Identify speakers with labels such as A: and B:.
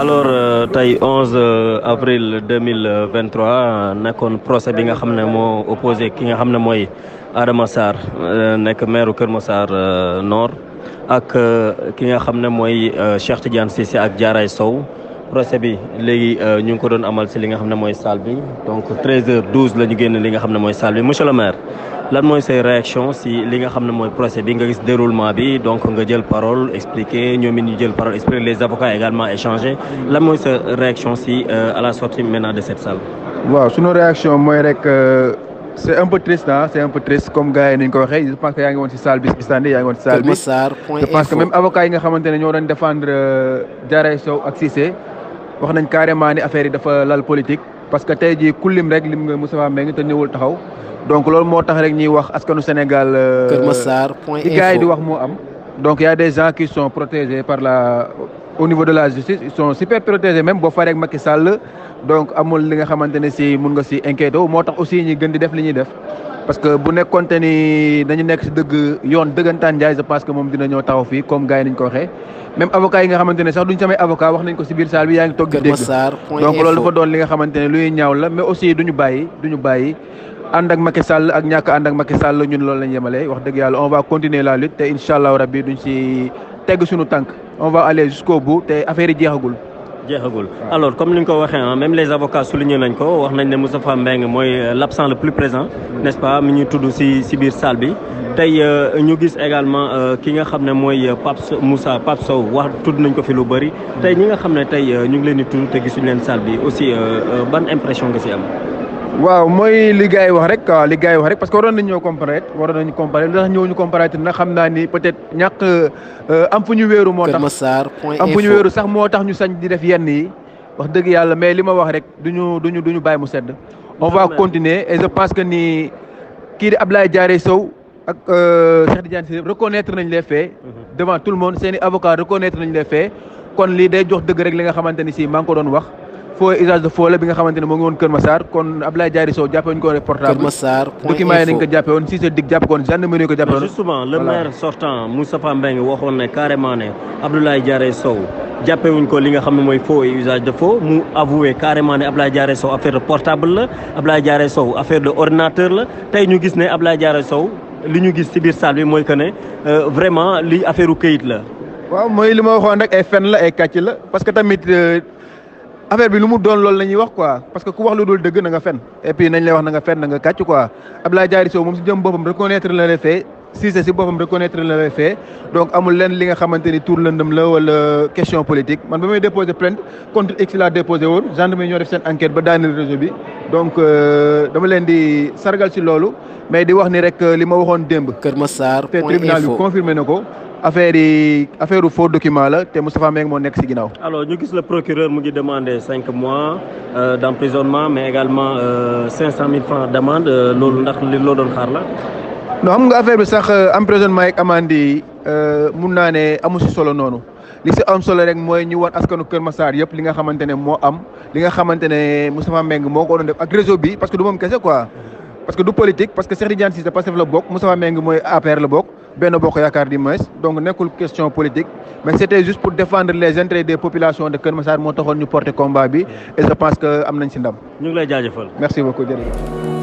A: alors tey 11 avril 2023 nekkoon procès bi nga xam ne moo opposé ki nga xam ne mooy Adama Sarr nekk maire Kër Massar Nord ak ki nga xam ne mooy Cheikh Tidiane Cissé ak Diaray Sow procès bi léegi ñu ngi ko doon amal si li nga xam ne mooy salle bi donc 13h12 la ñu génn li nga xam ne mooy salle bi monsieur le maire lan mooy say réaction si li nga xam ne mooy procès bi nga gis déroulement bi donc nga jël parole expliquer ñoom it ñu jël parole expliquer les avocats également échanger lan mooy sa réaction si à la sortie maintenant de cette salle.
B: waaw sunu réaction mooy rek c'est un peu triste c'est un peu triste comme gars yi ni ñu ko waxee je pense que yaa ngi woon si salle bi yaa ngi woon si salle bi je pense que même avocats yi nga xamante ne ñoo doon défendre Diaray Sow ak Cissé wax nañ carrément ni affaire yi dafa lal politique parce que tey jii ku lim rek lim nga Moustapha Mbengue te ñëwul taxaw donc loolu moo tax rek ñuy wax askanu Sénégal li gars yi di wax moo am donc y a des gens qui sont protégés par au niveau de la justice ils sont super protégés même boo faree ak Macky Sall donc amul li nga xamante ne si mun nga si inquiété moo tax aussi ñi gën di def li ñuy def parce que bu nekkoonte ni dañu nekk si dëgg yoon dëggantaan Ndiaye je pense que moom dina ñëw taxaw fii comme gars yi nañ ko waxee même avocat yi nga xamante ne sax duñ samay avocat wax nañ ko si biir salle bi yaa ngi toog di dégg donc loolu dafa doon li nga xamante ne luy ñaaw la mais aussi duñu bàyyi ànd ak Macky Sall ak ñàkk ànd ak Macky Sall ñun loolu lañ yemale wax dëgg yàlla on va continuer la lutte te incha allah rabbi duñ si tegg suñu tànk on va aller jusqu'au bout te affaire yi jeexagul.
A: Alors comme ni nga ko waxee même les avocats souligné nañ ko wax nañ ne Moustapha Mbengue mooy l'absent le plus présent n'est-ce pas mi ñu tudd si biir salle bi tey ñu gis également ki nga xam ne mooy Pape Sow wax tudd nañ ko fi lu bëri tey ñi nga xam ne tey ñu ngi leen di tudd te gisuñ leen salle bi aussi ban impression nga si am.
B: waaw mooy li gars yi wax rek parce que waroon nañu ñëw comparer lu tax ñëw ñu comparer nag xam naa ni peut-être ñàkk am fu ñu wéeru moo tax am fu ñu wéeru sax moo tax ñu sañ di def yenn yi wax dëgg yàlla mais li ma wax rek duñu bàyyi mu sedd on va continuer et je pense que ni kii di Abdoulaye Diaray Sow ak Cheikh Tidiane Cissé reconnaître nañ les faits devant tout le monde seeni avocat reconnaître nañ les faits kon lii day jox dëgg rek li nga xamante ni si maa ngi ko doon wax faux usage de faux la bi nga xamante ne moo ngi woon Kër Massar kon Abdoulaye Diaray Sow jàppe woon ko portable document yi nañ ko jàppe woon Cissé dig jàppe ko woon gendarmerie ko jàppe woon
A: justement le maire sortant Moustapha Mbengue waxoon ne carrément ne Abdoulaye Diaray Sow jàppe wuñ ko li nga xam ne mooy faux et usage de faux mu avoué carrément ne Abdoulaye Diaray Sow affaire de portable la Abdoulaye Diaray Sow affaire de ordinateur la tey ñu gis ne Abdoulaye Diaray Sow li ñu gis ci biir salle bi mooy que ne vraiment li affaire u këyit la
B: waaw mooy li ma waxoon rek ay fen la ay kàcc la parce que tamit affaire bi lu mu doon loolu la ñuy wax quoi parce que ku wax lu dul dëgg na nga fen et puis nañ lay wax na nga fen na nga kàcc quoi Abdoulaye Diaray Sow moom si jëm boppam reconnaître la les faits Cissé si boppam reconnaître la les faits donc amul leen li nga xamante ni tour lëndëm la wala question politique man ba may déposé plainte contre X laa déposé woon gendarmerie ñoo def seen enquête ba daaneel réseau bi donc dama leen di sargal si loolu mais di wax ni rek li ma waxoon démb
C: Kër Massar
B: te tribunal bi confirmé na ko affaire faux document la te Moustapha Mbengue moo nekk ci ginnaaw.
A: alors ñu gis le procureur mu ngi demandé 5 mois d'emprisonnement mais également 500 000 francs d'amende loolu ndax li loo doon xaar la.
B: non xam nga affaire bi sax emprisonnement ak amende yi mun naa ne amu ci solo noonu li ci am solo rek mooy ñu wan askanu Kër Massar yëpp li nga xamante ne moo am li nga xamante ne Moustapha Mbengue moo ko doon def ak réseau bi parce que du moom kese quoi. parce que du politique parce que Cheikh Tidiane Cissé Pastef la bokk Moustapha Mbengue mooy APR la bokk Benno Bokk Yaakaar di moins donc nekkul question politique mais c'était juste pour défendre les intérêts des populations de Kër Massar moo taxoon ñu porter combat bi et je pense que am nañ ci ndam.
A: ñu ngi lay jaajëfal.
B: merci beaucoup jërëjëf.